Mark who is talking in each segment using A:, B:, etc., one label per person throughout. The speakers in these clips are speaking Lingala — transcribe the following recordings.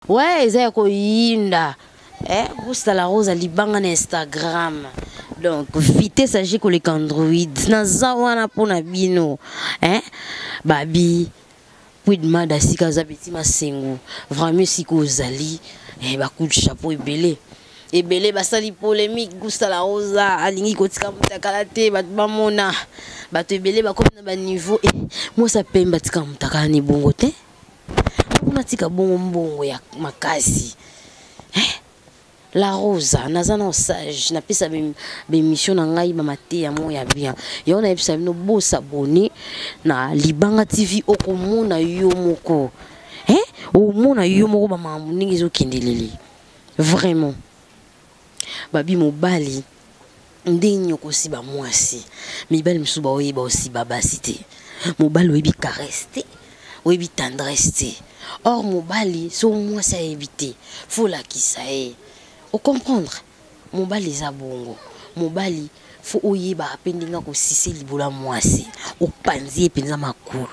A: Ouais, eza ya koyinda. Eh, Gusta la Rose libanga na Instagram. Donc, vitesse agi koleka Android. Naza wana pona bino. Eh, babi Quid Mada sika aza beti masengo. Vraiment sika ozali eh, ba coup de chapeau ebele. Ebele basali polémique Gusta la Rosa alingi kotika mutakala te bato bamona. Bato ebele bakomi na ba niveau eh, mwasi apemba tika mutakala ni bongo te. Kuna tika bongo mbongo ya makasi. Eh? La Rosa, naza na sage, napesa bémission na ngai ba mateya mo ya bien. Yo na yebisa bino bo s'abonner na Libanga TV okomona yo moko. Eh? Omona yo moko ba makambo ndenge ezokendelele. Vraiment. Babi mobali ndenge okosiba mwasi. Mibali mosusu baoyeba osiba basi te. Mobali oyebi caresse te, oyebi tendresse te. Or mobali so mwasi ayebi te, faut lakisa ye. Ocomprendre? Mobali eza bongo. Mobali faut oyeba pe ndenge akosise libolo ya mwasi. Opanzi ye mpenza makolo.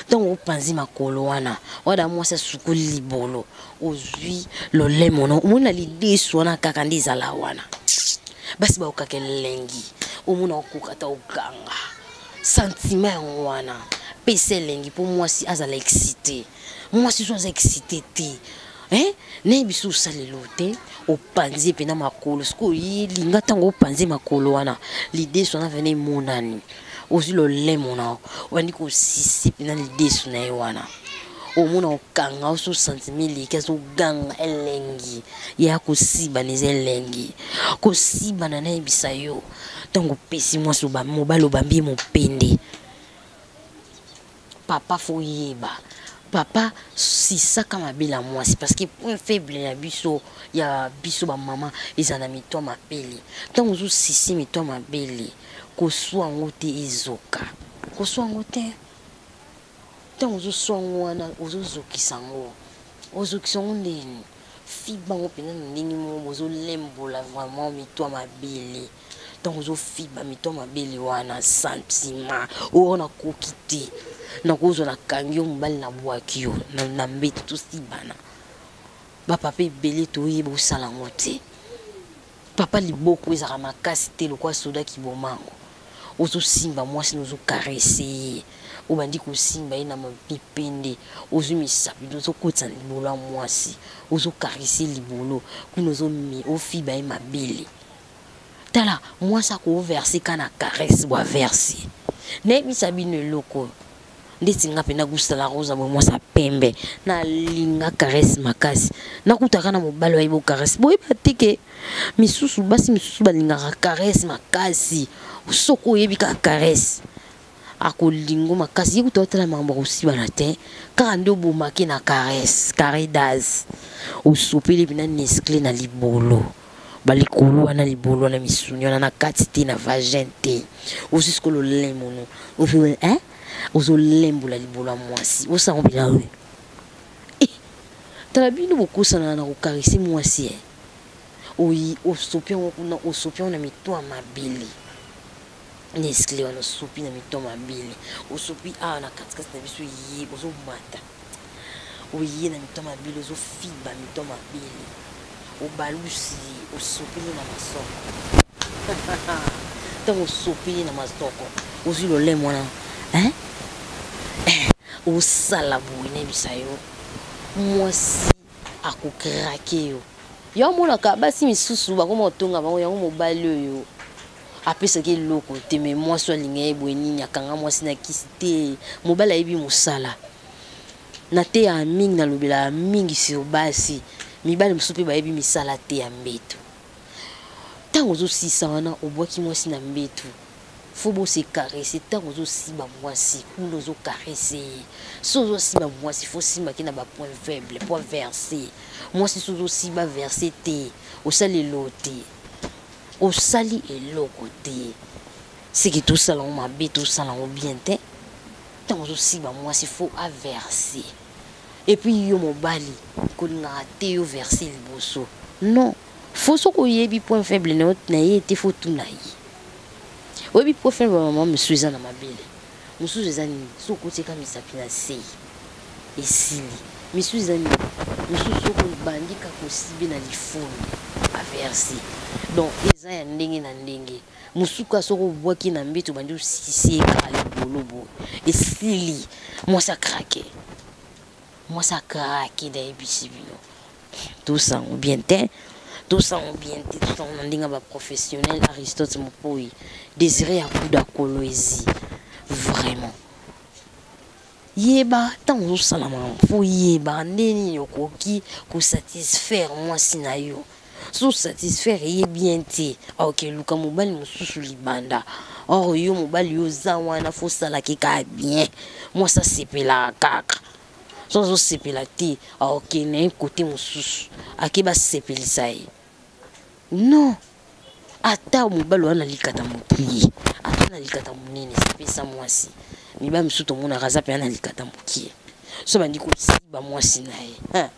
A: Ntango opanzi makolo wana, wana mwasi asukoli libolo, ozwi lolemo na omoni na lidesu wana kaka nde ezala wana. Basi baokaka elengi, omona okoka ata oganga. Sentiment yango wana pesa elengi mpo mwasi azala excité. Mwasi so aza excité te. Hein? Nayebi so osalelo te, opanzi ye mpena makolo. Sikoyo ye linga ntango opanzi makolo wana, lidesu wana vene emonani. Ozwi lolemo na yo, obandi kosise mpena lidesu na ye wana. Omona okanga oso sentiment eleki, azoganga elengi ya kosibana, eza elengi kosibana. Nayebisa yo ntango opesi mwasi mobali obambi ye mopende, papa fo yeba papa sisaka mabele ya mwasi, parce que point faible ya biso ya biso ba mama eza na mito mabele. Ntango ozosisi mito mabele, koswa yango te, ezoka koswa yango te. Ntango ozoswa yango wana, ozozokisa yango, ozokisa yango ndeni fiba yango mpenza na ndenge moko bozolembola vraiment mito mabele. Ntango ozofiba mito mabele wana, sentiment oyo nakoki te, nakozwa nakangi yo mobali nabwaki yo na mbeto tosibana. Bapapa ebele toyeba osala yango te. Papa liboko ezalaka makasi te lokola soda kibomango. Ozosimba mwasi na ozokarese ye, obandi kosimba ye na mipende, ozwi misapi ozokotisa libolo ya mwasi, ozokarese libolo kuna, ofiba ye mabele. Tala mwasi akoverse ka na caresse bwa verse. Nayebisa bino eloko ndeti nga mpenza Gusta la Rosa boye, mwasi pembe nalinga caresse makasi, nakutaka na mobali oyebi caresse. Boyeba te ke misusu basi misusu balingaka caresse makasi. Soki oyebi kaka caresse, akolingo makasi. Ye kuta otala makambo akosibana te, kaka nde obomaki na caresse carré d'as, osopeli mpena Nestlé na libolo balikolo wana, libolo wana, misuni wana na kati te, na vagin te. Ozwi sikoyo lolemo no, ozolembola libolo ya mwasi, osango mpena oyo. Tala bino bokosana na kokarese mwasi, oyi osopi yango kuna, osopi yango na mito ya mabele, Nestlé wana osopi na mito ya mabele, osopi awa na katikati na biso, ye ozomata oye na mito ya mabele, ozofiba mito ya mabele, obalusi ye, osopeli na masoko. Ntango osopeli na masoko, ozwi lolemo wana, osala boye, nayebisa yo mwasi akokrake yo. Yo omonaka basi misusu bakoma kotonga bango yango, mobali oyo apesaki eloko te, me mwasi oyo alinga ye boye nini, akanga mwasi na kisi te. Mobali ayebi mosala nateya mingi, nalobelaka mingi sur basi. Mibali mosusu mpe bayebi misala te ya mbeto. Ntango ozosisa wana, obwaki mwasi na mbeto, fo bose caresse. Ntango ozosiba mwasi kuna, ozokarese ye. So ozosiba mwasi, fo osimbaki na bapoint faible, point verse. Mwasi so ozosiba verse te, osali eloko te, osali eloko te. Seke tosala yango mabe, tosala yango bien te. Ntango ozosiba mwasi, fo averse. Et puis yo mobali kolingaka te yo verse liboso, non. Fo soki oyebi point faible na ye te, fo tuna ye. Oyebi point faible ya mama mosusu eza na mabele, mosusu eza nini, soki okotieka misapi na se esili. Misusu eza nini, mosusu soki Obandi kaka osibi na lifuni averse. Donc eza ya ndenge na ndenge. Mosuka soki obwaki na mbeto obandi osisi ye kaka libolo boye esili, mwasi akrake, mwasi akrake. Nayebisi bino tosango bien te, tosango bien te, tosango na ndenge ya baprofessionnel. Aristote Mopoi, Désiré Yakuda Kolwezi, vraiment yeba ntango ozosala makambo, fo yeba nde nini okoki kosatisfaire mwasi na yo. So satisfaire ye bien te, ok, luka mobali mosusu libanda. Or yo mobali yo oza wana, fo osalaki kaka bien, mwasi asepelaka kaka. So azosepela te, ok, na ye kote mosusu ake basepelisa ye. Non, ata mobali wana likata mokie, ata na likata monene, sepesa mwasi. Mibali mosusu tomonaka aza mpenza na likata mokie, so bandi kosiba mwasi na ye,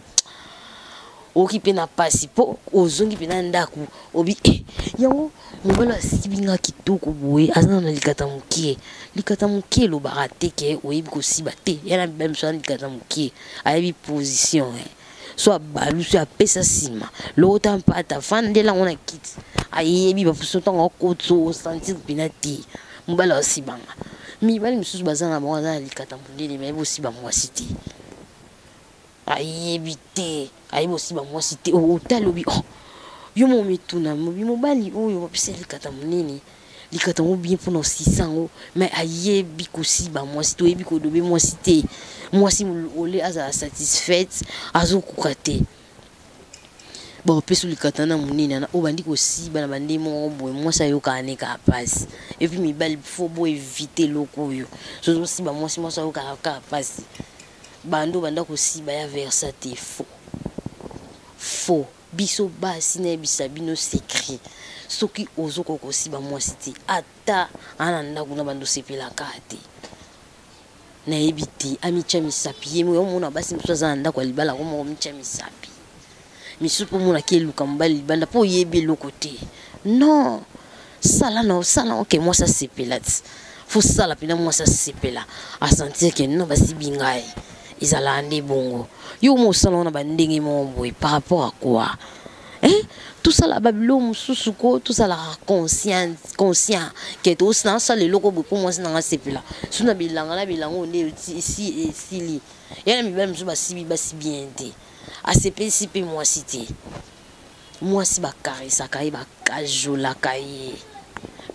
A: okoki mpe na pasi mpo ozongi mpe na ndako obi eh, yango mobali asibi nga kitoko boye, aza na likata mokie. Likata mokie elobaka te ke oyebi kosiba te. Ya na mibali mosusu aza na likata mokie, ayebi position eh. So abalu, so apesa nsima lokota mpata afandela yango na kiti, ayebi baposition ntango akoti, so osentir mpena te mobali asibanga. Mibali mosusu baza na bango, aza na likata monene, me ayebi osiba mwasi te, ayebi te, ayebi osiba mwasi te. Otali obi, oh, yo mo mituna mobi mobali oyo bapesa likata monene, likata yango bien mpona osisa yango, mais ayebi kosiba mwasi te, oyebi kodobe mwasi te. Mwasi ole azala satisfaite, azokoka te. Baopesa likata na monene wana, oyo bandi kosiba na bande moko boye, mwasi ayokaka ne kaka mpasi. Epuis mibali fo bo evite eloko oyo, so ozosiba mwasi, mwasi ayokaka kaka mpasi. Bando banda kosiba ya versa te, faux faux. Biso basi nayebisa bino secret, soki ozokoka kosiba mwasi te, ata ana ndako na bando osepelaka te, nayebi te, amitya misapi ye moko. Omona basi mosusu aza na ndako ya libala, komoko mitya misapi misusu mpo omonaki eluka mobali libanda mpo oyebi eloko te. Non, sala na osala oke mwasi asepela ti fo sala mpena mwasi asepela, asentir ke non, basibi ngai. Ezalaka nde bongo. Yo mo osala wana bandenge moko boye par rapport à quoi, eh? Tosala babilo mosusu ko tosalaka conscient, conscient ke tosala eloko boye mpo mwasi nanga asepela. So na bilanga na bilanga oyo nde esi esili ya na mibali mosusu basibi basi bien te, asepelisi mpe mwasi te. Mwasi bakaresaka ye, bakajolaka ye,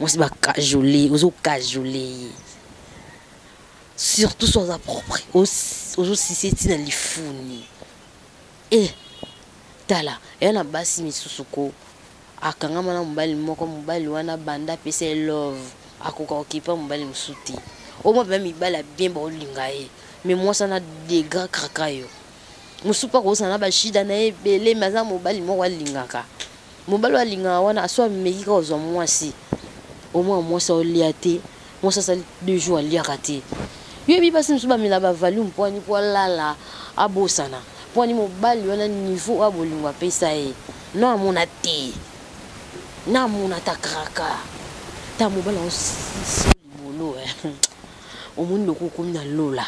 A: mwasi bakajole, ozokajole ye, surtout so aza propre, ozosisa ntina lifuni e tala eya na basi misusu ko akangama na mobali moko, mobali wana banda apesa ye love, akoka kokipa mobali mosusu te. Omwa mpenza mibali ya bien baolinga ye, me mwasi wana degra kraka yo. Mosusu mpe akozala na bashida na ye ebele, me aza mobali moko alingaka. Mobali oyo alingaka wana, aso ameki kaka kozwa mwasi, omwa mwasi aolia te, mwasi asali 2 jours aliaka te. Yoyebi basi mosusu bamela bavalium mpwani mpo alala abosana, mpwani mobali wana niveau oyo bolingo apesa ye no amona te, na amona ata kraka ta mobali yango sisi libolo. Omoni loko okomi na lola.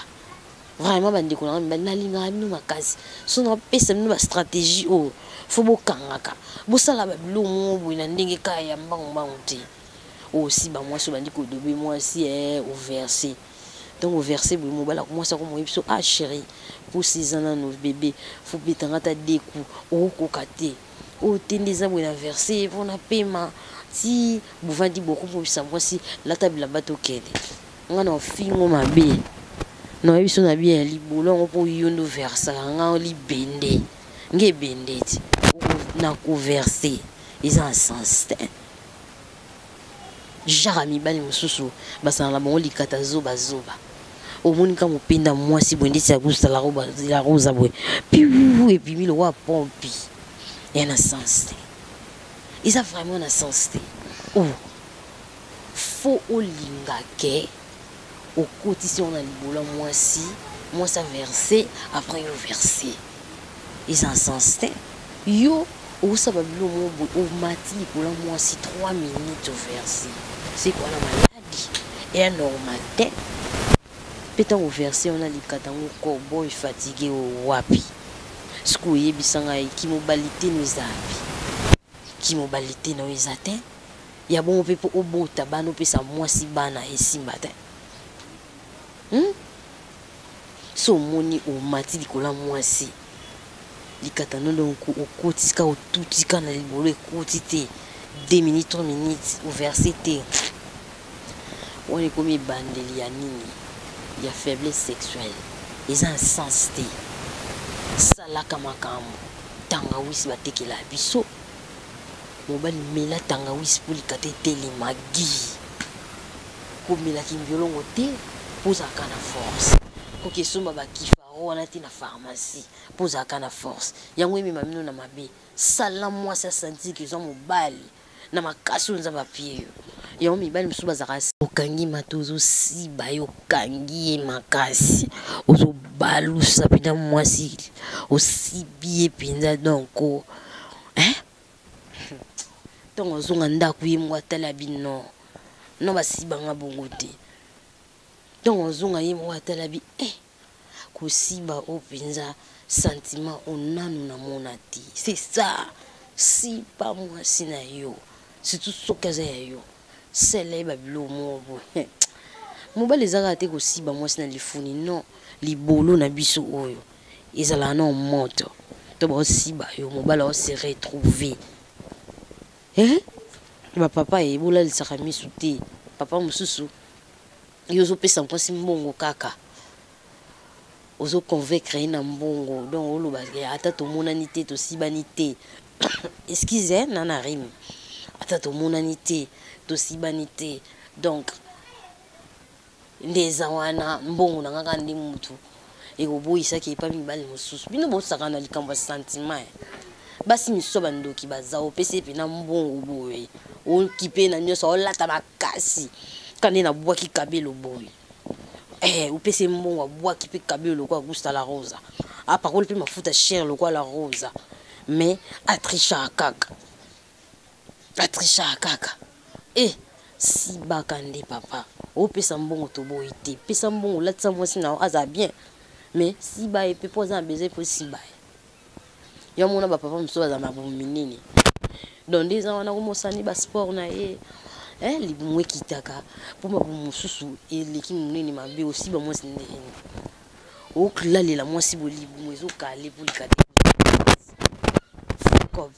A: Vraiment bandeko na nga mibali, nalingaka bino makasi. So napesa bino bastratégie oyo fo bokangaka, bosala babiloko moko boye na ndenge kaka ya mbangu mbangu te. Osi bamwasi obandi kodobe mwasi, overse ntango overse boye, mobali mwasi akomoyebi biso: ah chéri, pusi eza nano bébé, fo betanga ata deku okokoka te, oyo te nde eza boye na verse mpona pema ti bovandi bokomobisa mwasi lata bilamba tokende. Nga na ofingo mabe nayebi so na bien libolo yango mpo yo nde oversaka nga libende nge ebende ti na koverse eza na sens te. Genre ya mibali mosusu basala na bango likata zobazoba, omoni ka mopenda mwasi boye ndeti ya gusta la rosa boye, piu ebimi lokola pompi, ya na sens te, eza vraiment na sens te. Oh, fo olinga ke okotisi yango na libolo mwasi, mwasi averse, après yo verse, eza na sens te. Yo osala babilo moko boye, omati likolo ya mwasi 3 minutes overse, seko wana maladi eya normal te. Mpe ntango verse wana likata yango koboy fatigue wapi? Sikoyo oyebisa ngai kimobali te no eza wapi? Kimobali te na yo eza te. Ya bongo mpe mpo obota bana opesa mwasi bana esimba te. So omoni omati likolo ya mwasi likata no donc okoti ka otuti ka na libolo ekoti te 2 minutes 3 minutes overse te wana ekomi ebandeli ya nini ya faiblesse sexuelle eza na sens te salaka makambo tangawisi batekela biso mobali mela tangawisi mpo likata etelema gi komela kimbiolongo te mpo ozalaka na force koki esomba bakifaro wana te na pharmacie mpo ozalaka na force yango emema bino na mabe sala mwasi asantiki eza mobali na makasi oyo nzambe apie yo yango mibali mosusu bazalaka okangi mata ozosiba ye okangi ye makasi ozobalusa mpenza mwasi osibi ye mpenza donc eh? ntango azonga ndako ye moko atali abi non non basibanga bongo te ntango azonga ye moko atali abi eh kosiba oyo mpenza sentiment oyo nanu namona te c'est ça siba mwasi na yo surtout soki aza ya yo sela ye babiloko moko boye mobali eza kaka te kosiba mwasi na lifuni non libolo na biso oyo ezalaka na moto to baosiba yo mobali aose retrouver eh? bapapa ye bolalisaka misu te papa mosusu yo ozopesa mwasi mbongo kaka ozo convaincre ye na mbongo donc oloba ata tomonani te tosibani te excuse na na rime ata tomonani te tosibani te donc nde eza wana mbongo na nga kaka nde mutu ekoboyisaki epa mibali mosusu bino bosaka na likambo ya sentiment basi misusu ya bandoki baza opesi ye mpena mbongo boye okipe na nyonso olata makasi kaka nde nabwaki kabelo boye eh, opesi ye mbongo abwaki mpe kabelo lokola gusta la rosa apakoli mpe mafuta cher lokola la rosa mais atrichaka kaka atrichaka kaka e sibaka nde papa opesa mbongo toboyi te pesa mbongo olatisa mwasi na yo aza bien mais siba ye mpe mpo aza na besoin mpo siba ye yo amona bapapa mosusu baza mabumu minene donc nde eza wana komosani basport na ye eh, libumu ekitaka mpo mabumu mosusu eleki monene mabe osiba mwasi ndenge nini oklalela mwasi bo libumu ezokale mpo likate fokop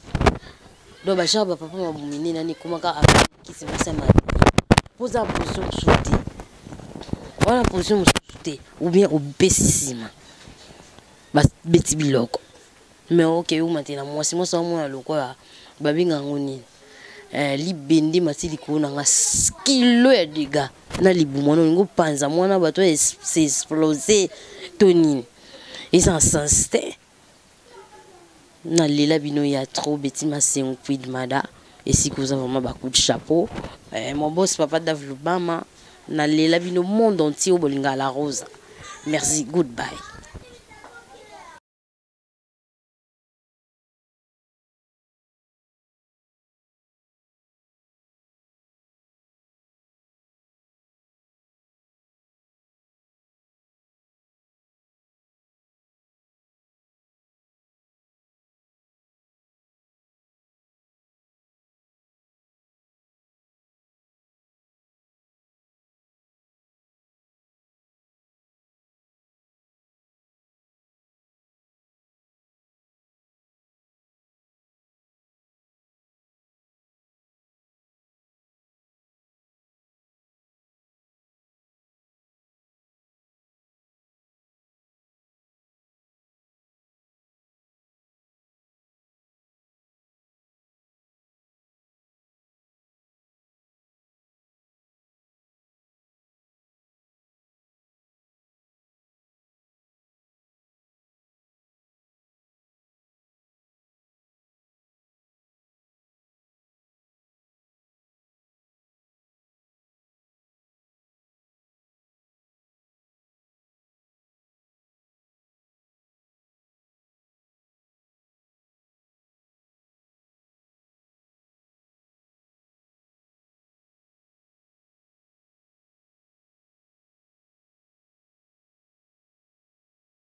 A: donc bagenre bapapa mabumu minene ani ekomaka kisi mwasi ya mabe mpo oza position mosusu te wana position mosusu te ou bien opesi nsima babeti biloko mais okei omatela mwasi mwasi amona lokola babenga yango nini eh, libende mati likolo na nga kilo ya dega na libumu wana olingi opanza mwana bato s'explose to nini eza na sens te nalela bino ya trop beti masengo puid mada esika oza vraiment ba coup de chapeau eh, mon boss papa dav lubama nalela bino monde entier oyo bolingaka la rosa merci goodbye.